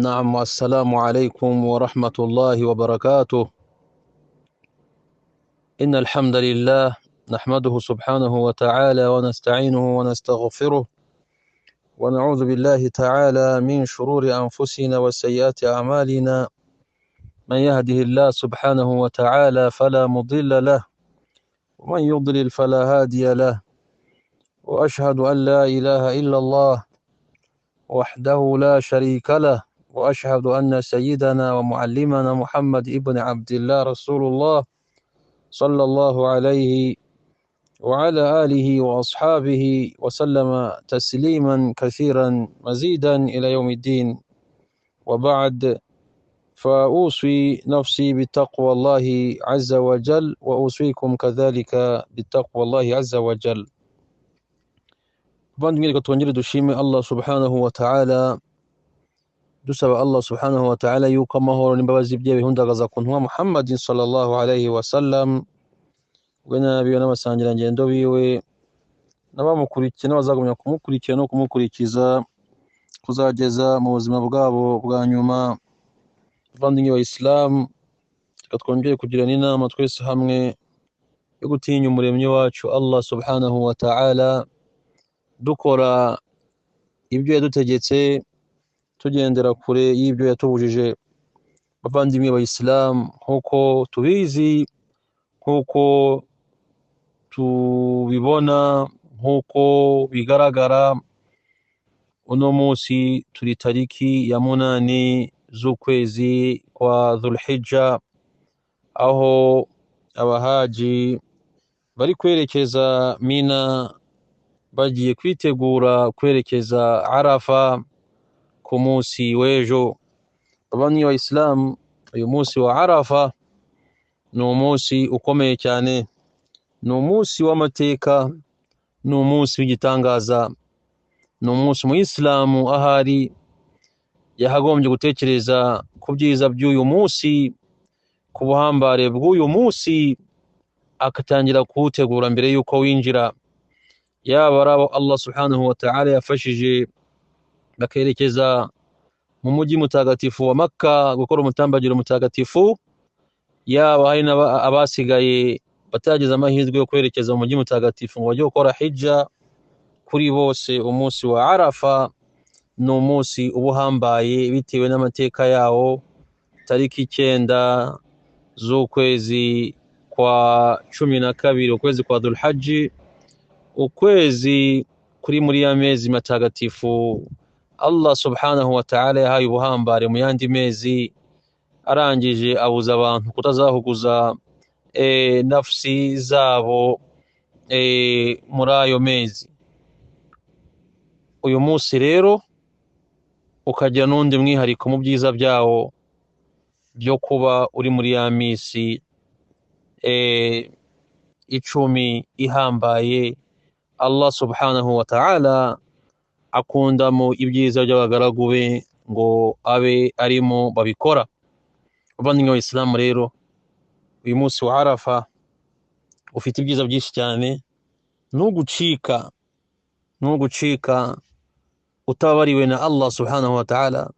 نعم، السلام عليكم ورحمة الله وبركاته. إن الحمد لله نحمده سبحانه وتعالى ونستعينه ونستغفره، ونعوذ بالله تعالى من شرور أنفسنا وسيئات أعمالنا. من يهده الله سبحانه وتعالى فلا مضل له، ومن يضلل فلا هادي له. وأشهد أن لا إله إلا الله وحده لا شريك له، وأشهد أن سيدنا ومعلمنا محمد ابن عبد الله رسول الله صلى الله عليه وعلى آله وأصحابه وسلم تسليما كثيرا مزيدا إلى يوم الدين. وبعد، فأوصي نفسي بتقوى الله عز وجل، وأوصيكم كذلك بتقوى الله عز وجل. Bavandimwe, reka twongere dushime Allah subhanahu wa ta'ala, dusaba Allah subhanahu wa ta'ala yuko amahoro n'imbabazi bye bihundagaza ku ntumwa Muhammadin sallallahu alayhi wa sallam, we n'abiwe n'abasangirangendo biwe n'abamukurikiye n'abazagumya kumukurikira no kumukurikiza kuzageza mu buzima bwabo bwa nyuma. Bavandimwe ba Islam, reka twongere kugirana inama twese hamwe yo gutinya umuremyi wacu Allah subhanahu wa ta'ala, dukora ibyo yadutegetse, tugendera kure y'ibyo yatubujije. Bavandimwe ba Islam, nk'uko tubizi, nk'uko tubibona, nk'uko bigaragara, uno munsi turi tariki ya 8 z'ukwezi kwa Dhulhijja, aho abahaji bari kwerekeza Mina, bagiye kwitegura kwerekeza Arafa ku munsi w'ejo. Bavandimwe ba Islam, uyu munsi wa Arafa ni umunsi ukomeye cyane, ni umunsi w'amateka, ni umunsi w'igitangaza, ni umunsi umuyisilamu ahari yakagombye gutekereza ku byiza by'uyu munsi, ku buhambare bw'uyu munsi, agatangira kuwutegura mbere y'uko winjira. Yaba ari abo Allah subhanahu wa ta'ala yafashije bakerekeza mu mujyi mutagatifu wa Makka gukora umutambagiro mutagatifu, yaba hari abasigaye batagize amahirwe yo kwerekeza mu mujyi mutagatifu ngo bajye gukora hijja, kuri bose umunsi wa Arafa ni umunsi uba uhambaye bitewe n'amateka yawo. Tariki 9 z'ukwezi kwa 12, ukwezi kwa Dhulhajji, ukwezi kuri muri ya mezi matagatifu Allah subhanahu wa ta'ala yahaye ubuhambare mu yandi mezi, arangije abuza abantu kutazahuguza nafsi zabo muri ayo mezi. Uyu munsi rero ukagira n'undi mwihariko mu byiza byawo byo kuba uri muri ya misi 10 ihambaye Allah subhanahu wa ta'ala akundamo ibyiza by'abagaragu be ngo abe arimo babikora. Bavandimwe b'Abisilamu rero, uyu munsi wa Arafa ufite ibyiza byinshi cyane, nugucika utabariwe na Allah subhanahu wa ta'ala,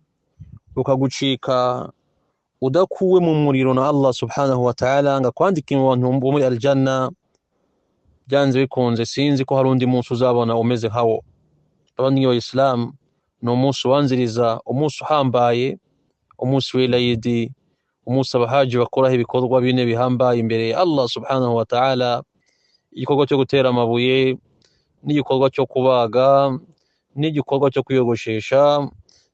ukagucika udakuwe mu muriro na Allah subhanahu wa ta'ala ngo akwandike mu bantu bo muri aljanna, byanze bikunze sinzi ko hari undi munsi uzabona umeze nkawo. Bavandimwe b'Abisilamu, ni umunsi ubanziriza umunsi uhambaye, umunsi w'Ilayidi, umunsi abahaji bakoraho ibikorwa bine bihambaye imbere ya Allah subhanahu wa ta'ala: igikorwa cyo gutera amabuye, n'igikorwa cyo kubaga, n'igikorwa cyo kwiyogoshesha,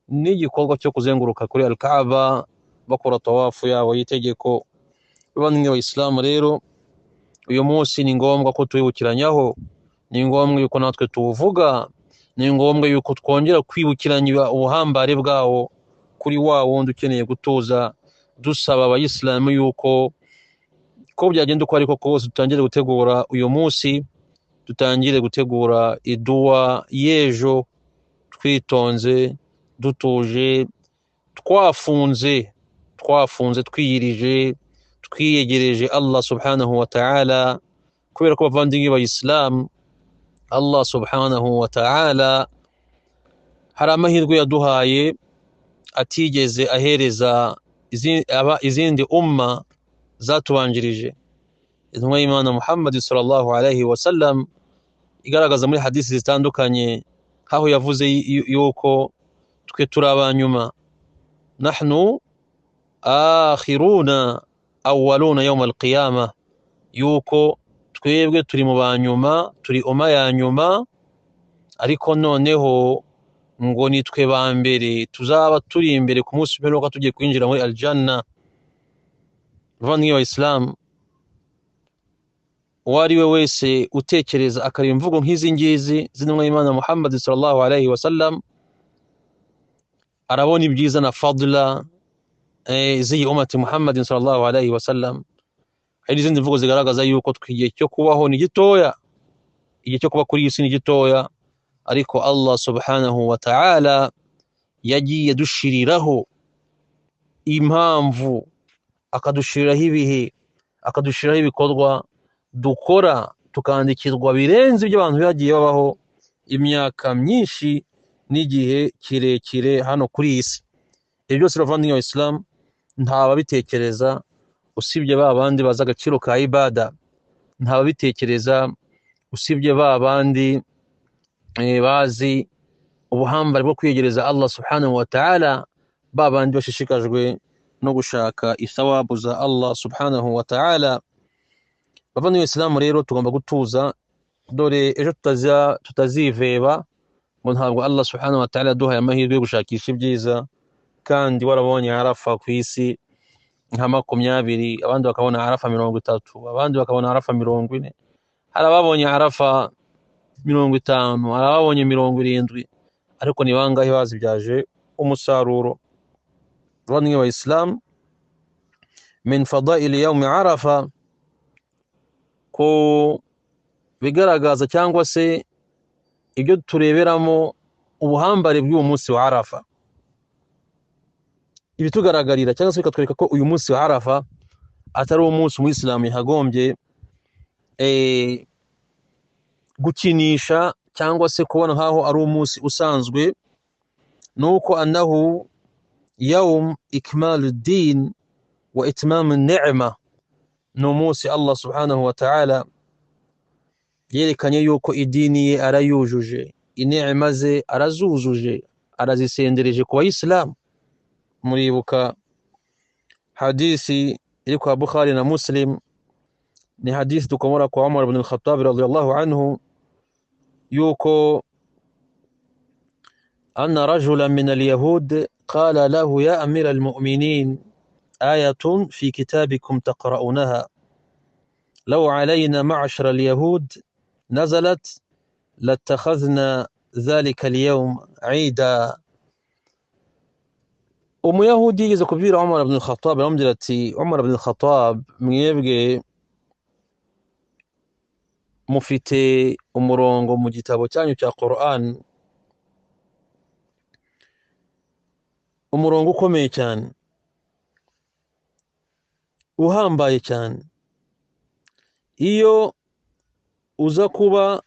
n'igikorwa cyo kuzenguruka kuri Al-Kaaba bakora tawafu yabo y'itegeko. Bavandimwe b'Abisilamu rero, uyu munsi ni ngombwa ko tuwibukiranyaho, ni ngombwa yuko natwe tuwuvuga, ni ngombwa yuko twongera kwibukiranya ubuhambare bwawo kuri wa wundi ukeneye gutuza, dusaba abayisilamu yuko ko byagenda uko ariko kose dutangire gutegura uyu munsi, dutangire gutegura iduwa y'ejo twitonze, dutuje, twafunze, twiyirije, twiyegereje Allah subhanahu wa ta'ala, kubera ko bavandimwe b'Abisilamu, Allah subhanahu wa ta'ala hari amahirwe yaduhaye Atigeze ahereza izindi umma zatubanjirije. Intumwa y'Imana Muhammad sallallahu alayhi wasallam igaragaza muri hadisi zitandukanye aho yavuze yuko twe turi abanyuma, nahnu akhiruna awwaluna yawm alqiyama, yuko twebwe turi mu banyuma, turi umma ya nyuma, ariko noneho ngo ni twe ba mbere tuzaba turi imbere ku munsi w'imperuka tugiye kwinjira muri aljanna. Bavandimwe ba Islam, uwo ari we wese utekereza akareba imvugo nk'izi ngizi z'intumwa y'Imana Muhammad sallallahu alayhi wasallam, arabona ibyiza na fadla z'iyi umati Muhammad sallallahu alayhi wasallam. Hari n'izindi mvugo zigaragaza yuko igihe cyo kubaho ni gitoya, igihe cyo kuba kuri iyi si ni gitoya, ariko Allah subhanahu wa ta'ala yagiye dushiriraho impamvu, akadushiriraho ibihe, akadushiriraho ibikorwa dukora tukandikirwa birenze ibyo abantu bagiye babaho imyaka myinshi n'igihe kirekire hano kuri iyi si. Ibyo byose bavandimwe ba Islam ntababitekereza usibye ba bandi bazi agaciro ka ibada, ntababitekereza usibye ba bandi bazi ubuhambare bwo kwiyegereza Allah subhanahu wa ta'ala, ba bandi bashishikajwe no gushaka ithawabu za Allah subhanahu wa ta'ala. Bavandimwe Islam rero tugomba gutuza, dore ejo tutaziveba ngo ntabwo Allah subhanahu wa ta'ala yaduhaye amahirwe yo gushakisha ibyiza, kandi warabonye Arafa ku isi nka 20, abandi bakabona Arafa 30, abandi bakabona Arafa 40, hari ababonye Arafa 50, hari ababonye 70, ariko ni bangahe bazibyaje umusaruro? Bavandimwe ba Islam, min fadaili yawmi Arafa, ko bigaragaza cyangwa se ibyo tureberamo ubuhambare bw'uyu munsi wa Arafa, ibitugaragarira cyangwa se bikatwereka ko uyu munsi wa Arafa atari umunsi umuyisilamu yagombye gukinisha cyangwa se kubona nkaho ari umunsi usanzwe, nuko annahu yawm ikmalu din wa itmam an-ni'ma, ni umunsi Allah subhanahu wa ta'ala yerekanye yuko idini ye arayujuje, inema ze arazujuje, arazisendereje ku bayisilamu. Muribuka hadisi iri kwa Bukhari na Muslim, ni hadisi dukomora kwa Umar ibn al-Khattab radiyallahu anhu, yuko anna rajulan min al-yahud qala lahu ya amira al-mu'minin ayatun fi kitabikum taqra'unaha law alayna ma'shara al-yahud nazalat latakhadhna dhalika al-yawm 'ida. Umuyahudi yigeze kubwira Umar ibn al-Khattab, aramubwira ati Umar ibn al-Khattab, mwebwe mufite umurongo mu gitabo cyanyu cya Qur'an, umurongo ukomeye cyane uhambaye cyane, iyo uza kuba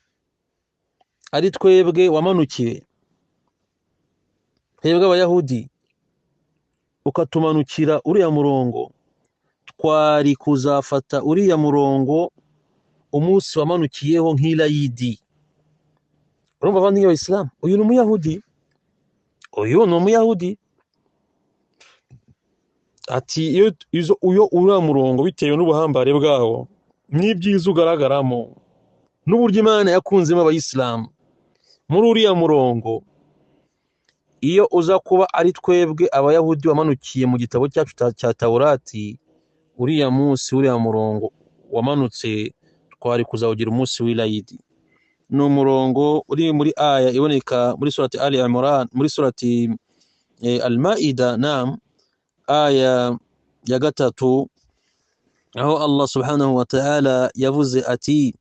ari twebwe wamanukiwe, twebwe abayahudi, ukatumanukira uriya murongo, twari kuzafata uriya murongo umunsi wamanukiyeho nk'ilayidi. Urumva abavandimwe b'Abayisilamu, uyu ni umuyahudi, uyu ni umuyahudi ati iyo uriya murongo bitewe n'ubuhambare bwawo n'ibyiza ugaragaramo n'uburyo Imana yakunzemo abayisilamu muri uriya murongo, iyo uza kuba ari twebwe abayahudi wamanukiye mu gitabo cyacu cya Taurati, uriya munsi uriya murongo wamanutse twari kuzawugira umunsi w'ilayidi. Ni umurongo uri muri aya iboneka muri surati Ali Imran, muri surati Al-Maida, naam, aya ya 3, aho Allah subhanahu wa ta'ala yavuze ati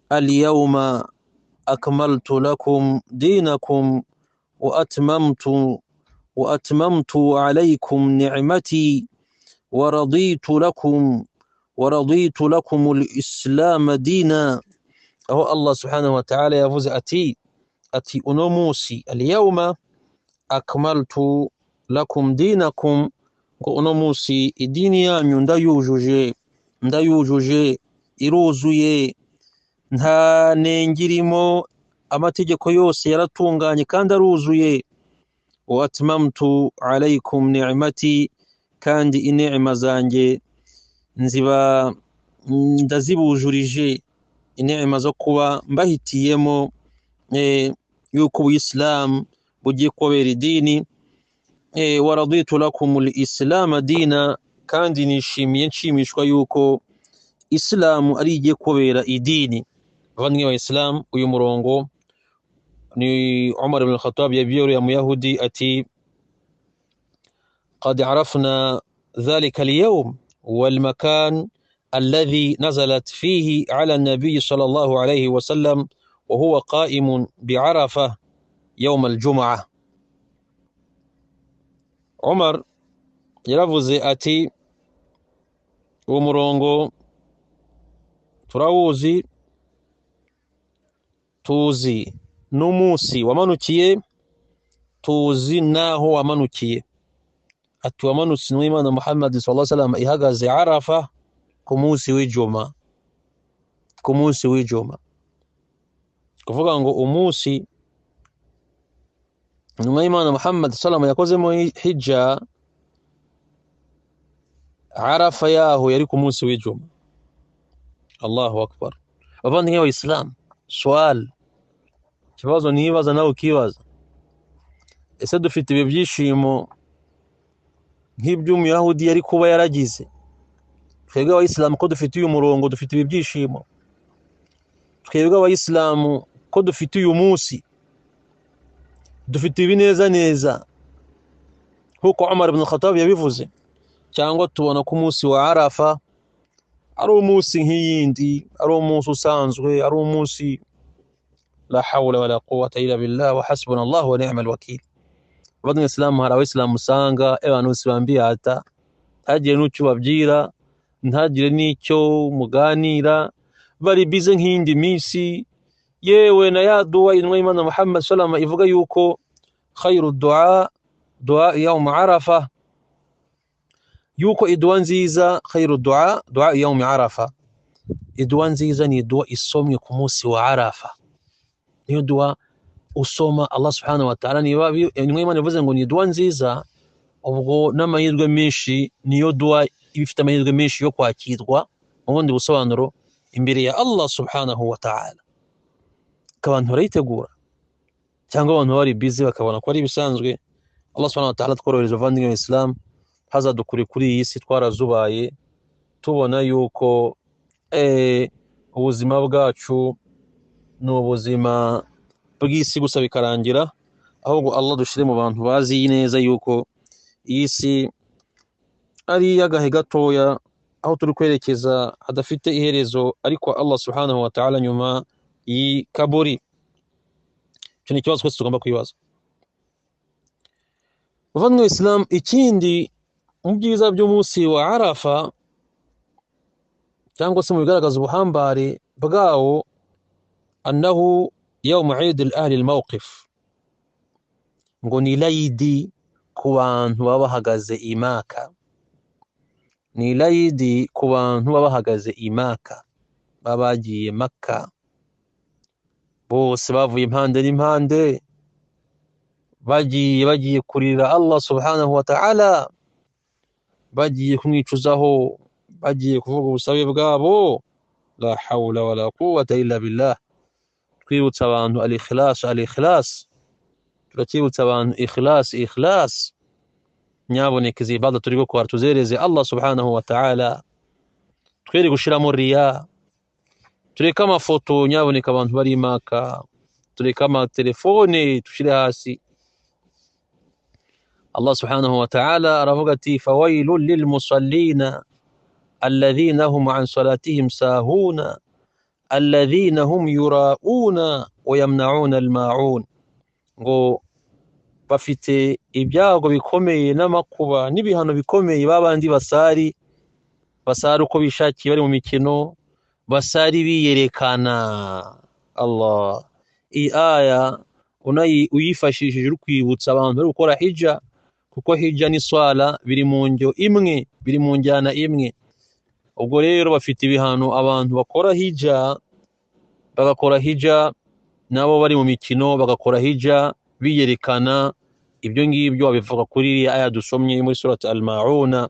al-yawma akmaltu lakum dinakum wa atmamtu alaykum ni'mati wa raditu lakum al-islam dina. Aho Allah subhanahu wa ta'ala yavuze ati uno munsi al-yawma akmaltu lakum dinakum, ngo uno munsi idini yanyu ndayujuje, ndayujuje, iruzuye, nta nenge irimo, amategeko yose yaratunganye kandi aruzuye. Wa atmamtu alaykum ni'mati, kandi inema zanjye nziba ndazibujurije, inema zo kuba mbahitiyemo yuko ubuyisilamu bugiye kubera idini. Wa raditu lakum al-islam dina, kandi nishimiye nshimishwa yuko isilamu ari igiye kubera idini. Bavandimwe ba Islam, uyu murongo ni Umar ibn al-Khattab yabwiye muyahudi ati qad arafna dhalika al-yawm wal makan alladhi nazalat fihi ala an-nabiy sallallahu alayhi wa sallam wa huwa qa'imun bi'arafah yawm al-jum'ah. Umar yaravuze ati uwo murongo turawuzi, tuzi n'umunsi wamanukiye, tuzi naho wamanukiye. Ati wamanutse n'Imana Muhammad sallallahu alaihi wasallam ihagaze Arafa ku munsi w'ijuma, ku munsi w'ijuma. Kuvuga ngo umunsi nyuma y'Imana Muhammad sallallahu yakozemo hijja, Arafa yaho yari ku munsi w'ijuma. Allahu akbar. Abavandimwe ba Islam, swal, ikibazo nibaza nawe ukibaza, ese dufite ibi byishimo nk'iby'umuyahudi yari kuba yaragize? Twebwe abayisilamu ko dufite uyu murongo, dufite ibi byishimo. Twebwe abayisilamu ko dufite uyu munsi, dufite ibi neza neza nkuko Umar ibn Khattab yabivuze. Cyangwa tubona ko umunsi wa Arafa ari umunsi nk'iyindi, ari umunsi usanzwe, ari umunsi la hawla wala quwwata illa billah wa hasbuna Allah wa ni'mal wakil. Abavandimwe Islam, hari abayisilamu usanga abantu bose bambiye hata, ntagire n'icyo babwira, ntagire n'icyo muganira, bari bize nk'iyindi minsi. Yewe na ya dua intumwa y'Imana Muhammad sallallahu alaihi wasallam ivuga yuko khairu dua dua yawm Arafa, yuko idua nziza, khairu dua dua yawm Arafa, idua nziza ni idua isomwe ku munsi wa Arafa. Niyo dua usoma Allah subhanahu wa ta'ala, niba intumwa y'Imana ivuze ngo ni dua nziza, ubwo n'amahirwe menshi niyo dua iba ifite amahirwe menshi yo kwakirwa mu bundi busobanuro imbere ya Allah subhanahu wa ta'ala. Abantu barayitegura cyangwa abantu bari busy bakabona ko ari ibisanzwe. Allah subhanahu wa ta'ala tworohereza abavandimwe ba Islam, hazadukure kuri iyi si twarazubaye, tubona yuko ubuzima bwacu ni ubuzima bw'isi gusa bikarangira, ahubwo Allah dushire mu bantu bazi neza yuko iyi si ari iy'agahe gatoya, aho turi kwerekeza hadafite iherezo, ariko Allah subhanahu wa ta'ala nyuma y'ikaburi. Icyo ni ikibazo twese tugomba kwibaza. Bavandimwe Islam, ikindi mu byiza by'umunsi wa Arafa cyangwa se mu bigaragaza ubuhambare bwawo, annahu yawm eid al-ahli al-mawqif, ngo ni layidi ku bantu baba bahagaze i Maka, ni layidi ku bantu baba bahagaze i Maka, baba bagiye Maka bose bavuye impande n'impande, bagiye kurira Allah subhanahu wa ta'ala, bagiye kumwicuzaho, bagiye kuvuga ubusabe bwabo. La hawla wala quwwata illa billah. Twibutsa abantu al-ikhlas, al-ikhlas, turakibutsa abantu ikhlas, ikhlas. Nyaboneka izi ibada turi gukora tuzereze Allah subhanahu wa ta'ala, twere gushiramo riya, tureke amafoto nyaboneka abantu bari Maka, tureke amatelefone tushire hasi. Allah subhanahu wa ta'ala aravuga ati fawailul lil musallina alladhina hum an salatihim sahuna alladhina hum yura'una wa yamna'una al-ma'un. Ngo bafite ibyago bikomeye n'amakuba n'ibihano bikomeye, babandi basari uko bishakiye, bari mu mikino, basari biyerekana. Allah, iyi aya uyifashishije uri kwibutsa abantu bari gukora hijja Kuko hija n'iswala biri mu njyo imwe, biri mu njyana imwe. Ubwo rero bafite ibihano abantu bakora hija, bagakora hija nabo bari mu mikino, bagakora hija biyerekana. Ibyo ngibyo babivuga kuri iriya aya dusomye muri Surat Al-Mauna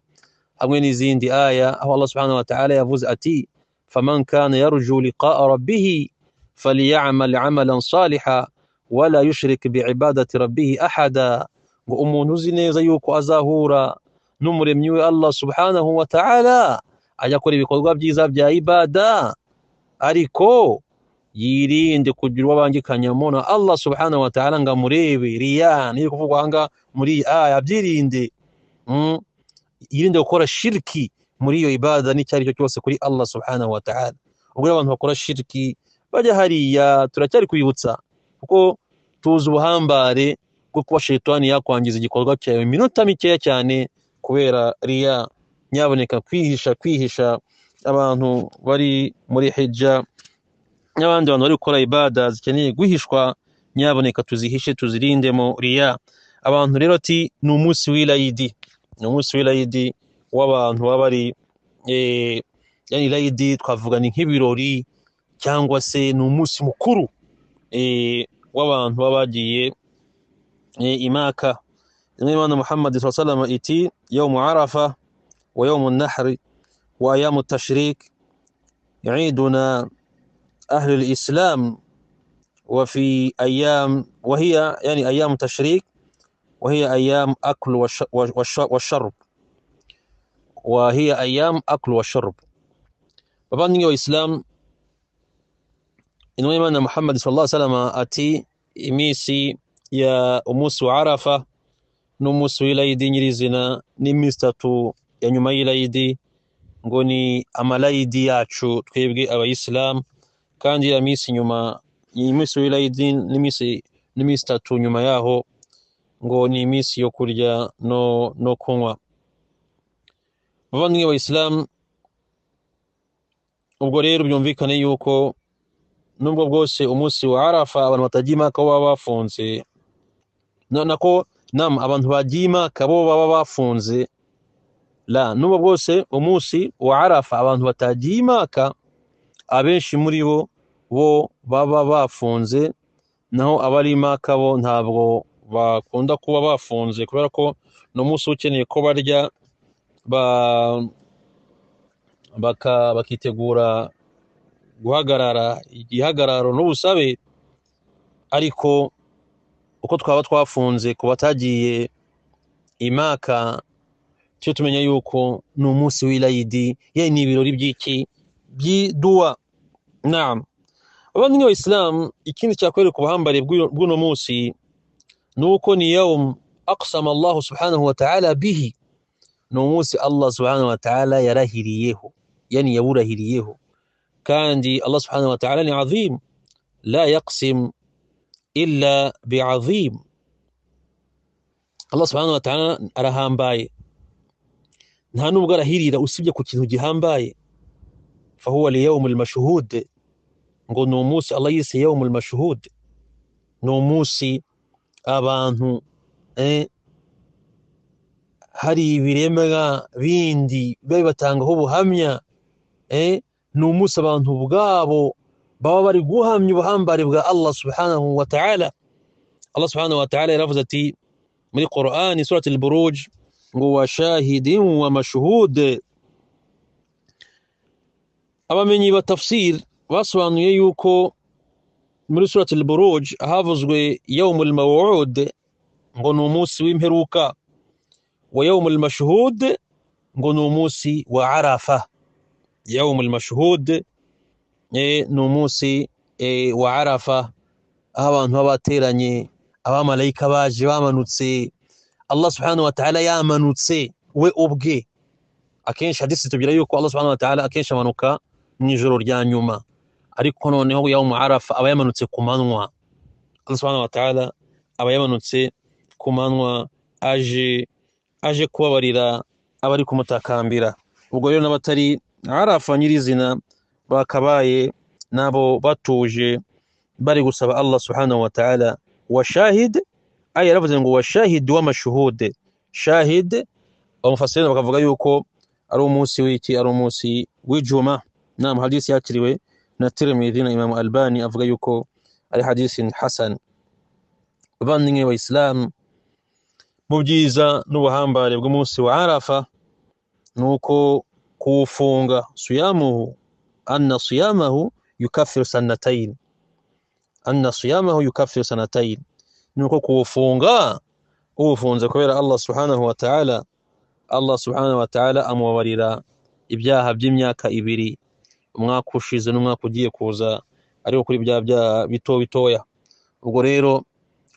hamwe n'izindi aya, aho Allah subhanahu wa ta'ala yavuze ati faman kana yarju liqa'a rabbih falyamal 'amalan salihan wala yushrik bi'ibadati rabbih ahada. Ngo umuntu uzi neza yuko azahura n'umuremyi we Allah subhanahu wa ta'ala ajya akora ibikorwa byiza bya ibada, ariko yirinde kugira uwo abangikanyamo na Allah subhanahu wa ta'ala ngo amurebe. Riya niyo kuvugwa aha muri iyi aya, byirinde, yirinde gukora shirki muri iyo ibada n'icyo ari cyo cyose kuri Allah subhanahu wa ta'ala. Ubwo abantu bakora shirki bajya hariya, turacyari kwibutsa kuko tuzi ubuhambare bwo kuba shayitani yakwangiza igikorwa cyawe iminota mikeya cyane kubera riya. Nyaboneka kwihisha abantu bari muri hijja n'abandi bantu bari gukora ibada zikeneye guhishwa, nyaboneka tuzihishe, tuzirindemo riya. Abantu rero ati ni umunsi w'ilayidi, ni umunsi w'ilayidi w'abantu baba bari yani ilayidi twavuga ni nk'ibirori cyangwa se ni umunsi mukuru w'abantu baba bagiye imaka. Imana Muhammad sallallahu alaihi wasallam iti yawmu Arafa wa yawmu an-nahr wa ayamu at-tashrik عيدنا أهل الإسلام، وفي أيام وهي يعني أيام تشريك، وهي أيام أكل والشرب، وهي أيام أكل والشرب. Bavandimwe wa Islam, intumwa y'Imana Muhammad sallallahu alaihi wasallam ati iminsi ya umunsi wa Arafa n'umunsi w'ilayidi nyirizina n'iminsi itatu ya nyuma y'ilayidi ngo ni amalayidi yacu twebwe abayisilamu, kandi ya minsi nyuma iminsi w'ilayidi n'iminsi itatu nyuma yaho ngo ni iminsi yo kurya no kunywa. Bavandimwe b'abayisilamu, ubwo rero byumvikane yuko nubwo bwose umunsi wa Arafa abantu batagiye Maka bo baba bafunze, nako nam abantu bagiye Maka bo baba bafunze, la nubwo bwose umunsi wa Arafa abantu batagiye Maka abenshi muri bo baba bafunze, naho abari Maka bo ntabwo bakunda kuba bafunze kubera ko ni umunsi ukeneye ko barya bakitegura guhagarara igihagararo n'ubusabe. Ariko uko twaba twafunze ku batagiye imaka, cyo tumenya yuko ni umunsi w'ilayidi, ye ni ibirori by'iki by'iduwa. Naam, abavandimwe b'Islam, ikindi cyakwereka ubuhambare bw'uno munsi ni uko ni yawm aqsama Allah subhanahu wa ta'ala bihi, ni umunsi Allah subhanahu wa ta'ala yarahiriyeho, yani yawurahiriyeho. Kandi Allah subhanahu wa ta'ala ni azim, la yaqsim illa bi'azim. Allah subhanahu wa ta'ala arahambaye, nta nubwo arahirira usibye ku kintu gihambaye. Fahuwa liyawm al-mashhud, ngo ni umunsi Allah yise yawm al-mashhud, ni umunsi abantu hari ibiremwa bindi babibatangaho ubuhamya, ni umunsi abantu ubwabo baba bari guhamya ubuhambare bwa Allah subhanahu wa ta'ala. Allah subhanahu wa ta'ala yaravuze ati muri Qur'an surat al-Buruj ngo wa shahidin wa mashhud. Abamenyi ba tafsir basobanuye yuko muri surat al-Buruj havuzwe yawmul maw'ud ngo ni umunsi w'imperuka, wa yawmul mashhud ngo ni umunsi wa Arafa. Yawmul mashhud ni umunsi wa Arafa, aho abantu baba bateranye, abamarayika baje bamanutse, Allah subhanahu wa ta'ala yamanutse we ubwe. Akenshi hadisi tubwira yuko Allah subhanahu wa ta'ala akenshi amanuka mu ijoro rya nyuma, ariko noneho yawmu Arafa aba yamanutse ku manywa. Allah subhanahu wa ta'ala aba yamanutse ku manywa aje kubabarira abari kumutakambira. Ubwo rero n'abatari Arafa nyirizina bakabaye nabo batuje bari gusaba Allah subhanahu wa ta'ala. Wa shahid, aya yaravuze ngo wa shahid wa mashhud, Shahid, abamufasirina bakavuga yuko ari umunsi w'iki, ari umunsi w'ijuma. Naam, hadisi yakiriwe na Tirmidhi na Imam Albani avuga yuko ari hadisi hasan. Bavandimwe wa Islam, mu byiza n'ubuhambare bw'umunsi wa Arafa nuko kuwufunga, siyamuhu anna siyamahu yukaffiru sanatayn, anna siyamahu yukaffiru sanatayn, nuko kuwufunga uwufunze kubera Allah subhanahu wa ta'ala, Allah subhanahu wa ta'ala amubabarira ibyaha by'imyaka ibiri, umwaka ushize n'umwaka ugiye kuza, ariko kuri bya byaha bito bitoya. Ubwo rero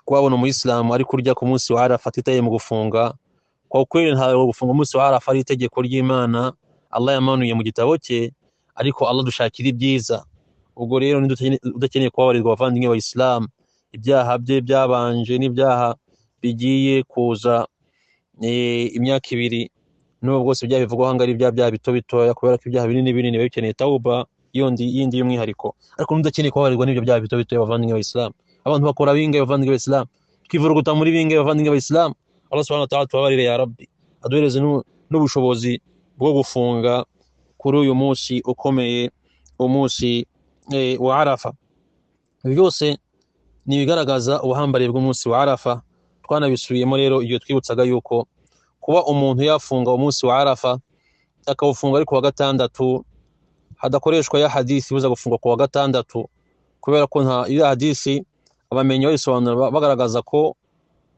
kubabona umuyisilamu ari kurya ku munsi wa Arafa atitaye mu gufunga, kwa kweli ntabwo gufunga umunsi wa Arafa ari itegeko ry'Imana Allah yamanuye mu gitabo cye, ariko Allah dushakira ibyiza. Ubwo rero udakeneye kubabarirwa abavandimwe ba Islam, ibyaha bye byabanje n'ibyaha bigiye kuza imyaka ibiri, n'ubwo bwose ibyaha bivugwaho ngo ari ibyaha bito bitoya, kubera ko ibyaha binini binini biba bikeneye tauba yindi y'umwihariko. Ariko n'udakeneye kubabarirwa n'ibyo byaha bito bitoya, abavandimwe ba Islam, abantu bakora bingahe abavandimwe ba Islam, twivuruguta muri bingahe abavandimwe ba Islam. Allah subhanahu wa ta'ala tubabarire ya Rabbi, aduhereze n'ubushobozi bwo gufunga kuri uyu munsi ukomeye, umunsi wa Arafa. Ibi byose ni ibigaragaza ubuhambare bw'umunsi wa Arafa. Twanabisubiyemo rero igihe twibutsaga yuko kuba umuntu yafunga umunsi wa Arafa akawufunga ari kuwa gatandatu, hadakoreshwa ya hadisi ibuza gufunga kuwa gatandatu, kubera ko nta ya hadisi abamenyi bayisobanura bagaragaza ko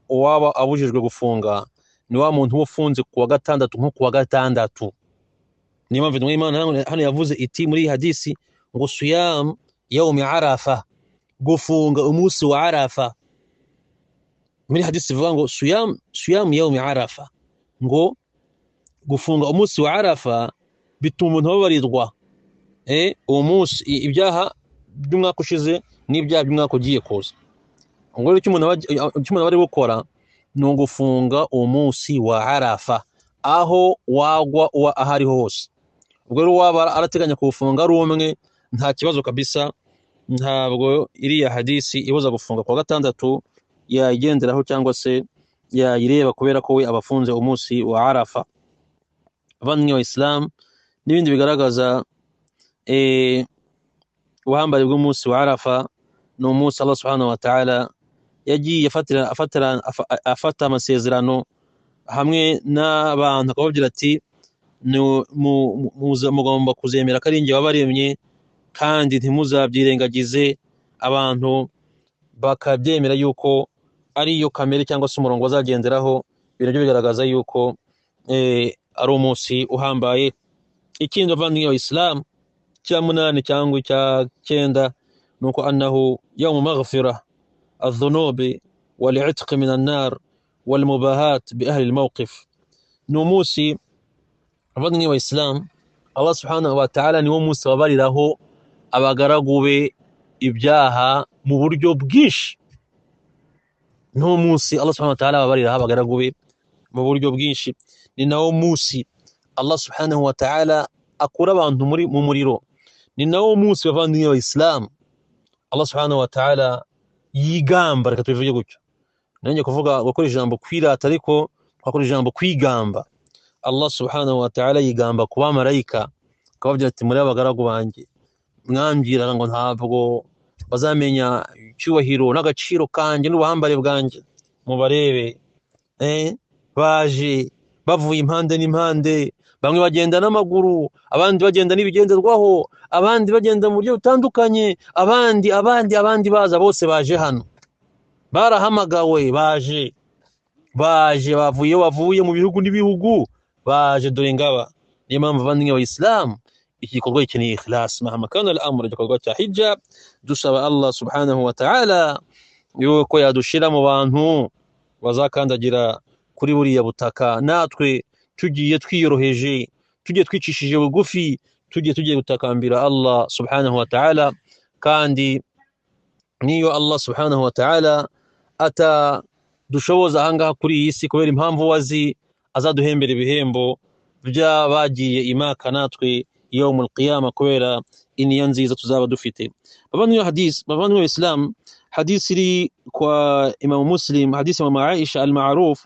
uwaba abujijwe gufunga ni wa muntu ufunze kuwa gatandatu nko kuwa gatandatu. Niyo mpamvu Imana hano yavuze iti muri hadisi ngo siyam yaumi Arafa, gufunga umunsi wa Arafa. Muri hadisi ivuga ngo siyam yaumi Arafa, ngo gufunga umunsi wa Arafa bituma umuntu ababarirwa uwo munsi ibyaha by'umwaka ushize n'ibyaha by'umwaka ugiye kuza. Ngo rero icyo umuntu aba ari gukora ni ugufunga umunsi wa Arafa aho wagwa uwa aho ariho hose. Ubwo rero waba arateganya kuwufunga ari umwe, nta kibazo kabisa, ntabwo iriya hadisi ibuza gufunga kuwa gatandatu yayigenderaho cyangwa se yayireba, kubera ko we abafunze umunsi wa Arafa. Abavandimwe ba Islam, n'ibindi bigaragaza ubuhambare bw'umunsi wa Arafa, ni umunsi Allah subhanahu wa ta'ala yagiye afata amasezerano hamwe n'abantu, akababwira ati mugomba kuzemera ko ari njye wabaremye kandi ntimuzabyirengagize. Abantu bakabyemera yuko ari yo kamere cyangwa se umurongo bazagenderaho. Ibintu byo bigaragaza yuko ari umunsi uhambaye. Ikindi bavandimwe ba Islam cya munani cyangwa icya cyenda nuko annahu yawmu maghfira adh-dhunubi wal-'itq min an-nar wal-mubahat bi ahli al-mawqif. Ni umunsi abavandimwe ba Islam Allah subhanahu wa ta'ala niwo munsi wabariraho abagaragu be ibyaha mu buryo bwinshi. Ni munsi Allah subhanahu wa ta'ala ababariraho abagaragu be mu buryo bwinshi. Ni nawo munsi Allah subhanahu wa ta'ala akura abantu mu muriro. Ni nawo munsi bavandimwe ba Islam Allah subhanahu wa ta'ala yigamba, reka tubivuge gutyo, nanjye kuvuga gukora ijambo kwirata, ariko twakora ijambo kwigamba. Allah subhanahu wa ta'ala yigamba ku bamarayika akababwira ati muri abagaragu banjye mwambwiraga ngo ntabwo bazamenya icyubahiro n'agaciro kanjye n'ubuhambare bwanjye, mubarebe baje bavuye impande n'impande, bamwe bagenda n'amaguru, abandi bagenda n'ibigenderwaho, abandi bagenda mu buryo butandukanye, abandi abandi abandi baza, bose baje hano, barahamagawe, baje bavuye mu bihugu n'ibihugu, baje dore ngaba. Niyo mpamvu abavandimwe ba Islam iki gikorwa gikeneye ikhlas, mahama kana al-amr, igikorwa cya hijja. Dusaba Allah subhanahu wa ta'ala yuko yadushira mu bantu bazakandagira kuri buriya butaka, natwe tugiye twiyoroheje, tugiye twicishije bugufi, tugiye gutakambira Allah subhanahu wa ta'ala. Kandi niyo Allah subhanahu wa ta'ala atadushoboza ahangaha kuri iyi si kubera impamvu wazi, azaduhembera ibihembo by'abagiye imaka natwe yawmul qiyama, kubera iniya nziza tuzaba dufite. Bavandimwe hadith, bavandimwe Islam, hadith iri kwa Imam Muslim, hadith ya Mama Aisha al-Ma'ruf.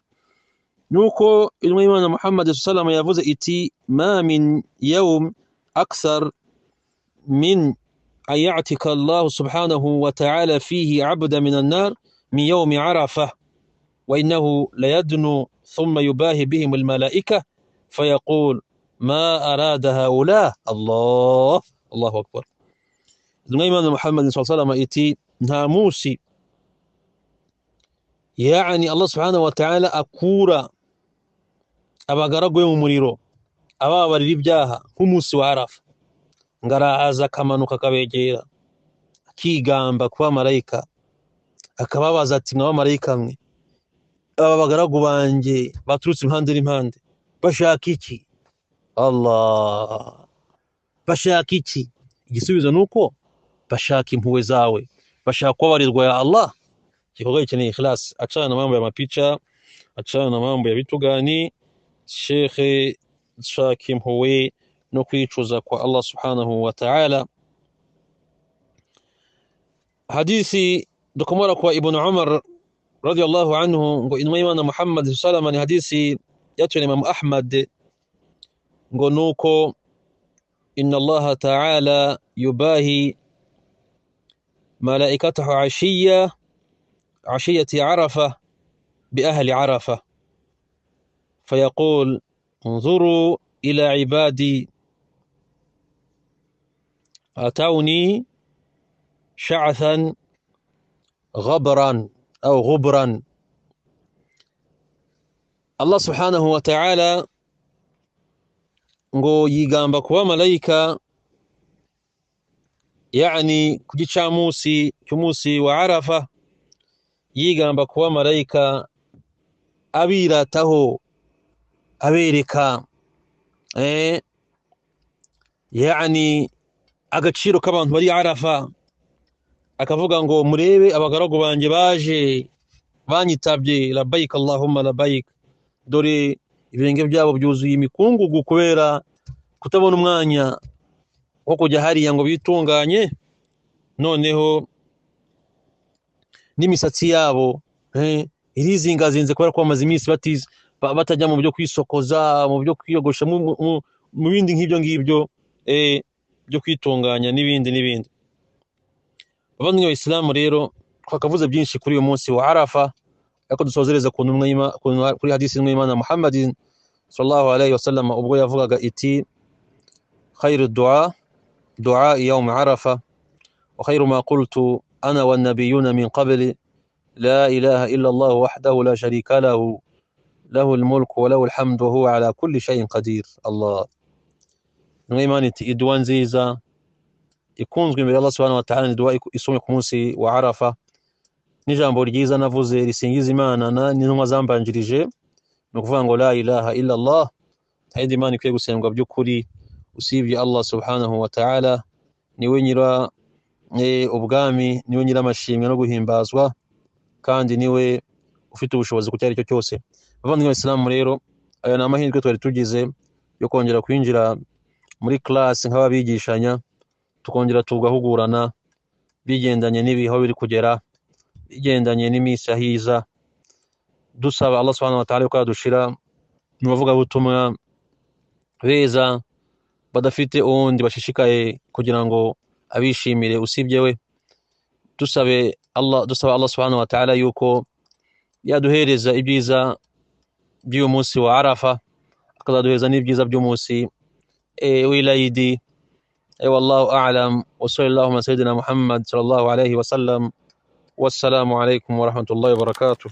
Nuko intumwa y'Imana Muhammad sallallahu alaihi yavuze iti ma min yawm akthar min an ya'tika Allah subhanahu wa ta'ala fihi 'abda min an-nar min yawmi Arafah wa innahu layadnu thumma yubahi bihim al-malaika fayaqul ma arada haula. Allah, Allahu akbar. Intumwa y'Imana Muhammad sallallahu alaihi iti nta munsi yani Allah subhanahu wa ta'ala akura abagaragu mu muriro ababarira ibyaha nk'umunsi wa Arafa, ngaraza akamanuka akabegera akigamba kuba marayika akababaza ati mwa bamarayika mwe, aba bagaragu banjye baturutse impande n'impande bashaka iki? Allah, bashaka iki? Igisubizo nuko bashaka impuhwe zawe, bashaka kubabarirwa ya Allah. Igikorwa gikeneye ikhlas. Achana na mambo ya mapicha, achana na mambo ya vitu gani. Shekhe, shaka impuhwe no kwicuza kwa Allah subhanahu wa ta'ala. Hadithi dukomora kwa Ibn Umar radiyallahu anhu ngo intumwa y'Imana Muhammad sallallahu alaihi hadisi yatuye Imam Ahmad ngo nuko inna Allah ta'ala yubahi malaikatahu عشية عرفة بأهل عرفة فيقول انظروا إلى عبادي أتوني شعثا غبرا أو غبرا. Allah subhanahu wa ta'ala ngo yigamba kuba malayika yani ku gicamunsi cy'umunsi wa Arafa, yigamba kuba malayika abirataho abereka yani agaciro k'abantu bari Arafa, akavuga ngo murebe abagaragu banjye baje banyitabye labbaik Allahumma labbaik, dore ibirenge byabo byuzuye imikungugu kubera kutabona umwanya wo kujya hariya ngo bitunganye, noneho n'imisatsi yabo irizingazinze kubera ko bamaze iminsi batajya mu byo kwisokoza, mu byo kwiyogosha, mu bindi nk'ibyo ngibyo byo kwitunganya n'ibindi n'ibindi. Abavandimwe b'Abayisilamu rero twakavuze byinshi kuri uyu munsi wa Arafa, ariko dusozereza kuri hadisi y'Imana Muhammadin sallallahu alayhi wasallam ubwo yavugaga iti khairu du'a du'a yawm Arafa wa khairu ma qultu ana wan nabiyyuna min qabli la ilaha illa Allah wahdahu la sharika lahu lahu al-mulku wa lahu al-hamdu wa huwa ala kulli shay'in qadir. Allah, Imana iti idua nziza ikunzwe imbere Allah subhanahu wa ta'ala ni dua isomwe ku munsi wa Arafa, n'ijambo ryiza navuze risingiza Imana n'intumwa zambanjirije, ni ukuvuga ngo la ilaha illa Allah, nta yindi Imana ikwiye gusengwa by'ukuri usibye Allah subhanahu wa ta'ala, niwe nyira ubwami, niwe nyira amashimwe no guhimbazwa, kandi niwe ufite ubushobozi ku cyari cyo cyose. Abavandimwe b'Abayisilamu rero aya ni amahirwe twari tugize yo kongera kwinjira muri class nk'ababigishanya, tukongera tugahugurana bigendanye n'ibihe aho biri kugera, bigendanye n'iminsi ahiza, dusaba Allah subhanahu wa ta'ala ko yadushira mu bavugabutumwa beza badafite uwundi bashishikaye kugira ngo abishimire usibye we. Dusabe Allah, dusaba Allah subhanahu wa ta'ala yuko yaduhereza ibyiza by'uyu munsi wa Arafa, akazaduhereza n'ibyiza by'umunsi w'ilayidi. Wallahu a'lam wa sallallahu ala sayyidina Muhammad sallallahu alayhi wa sallam. Wassalamu alaykum wa rahmatullahi wa barakatuh.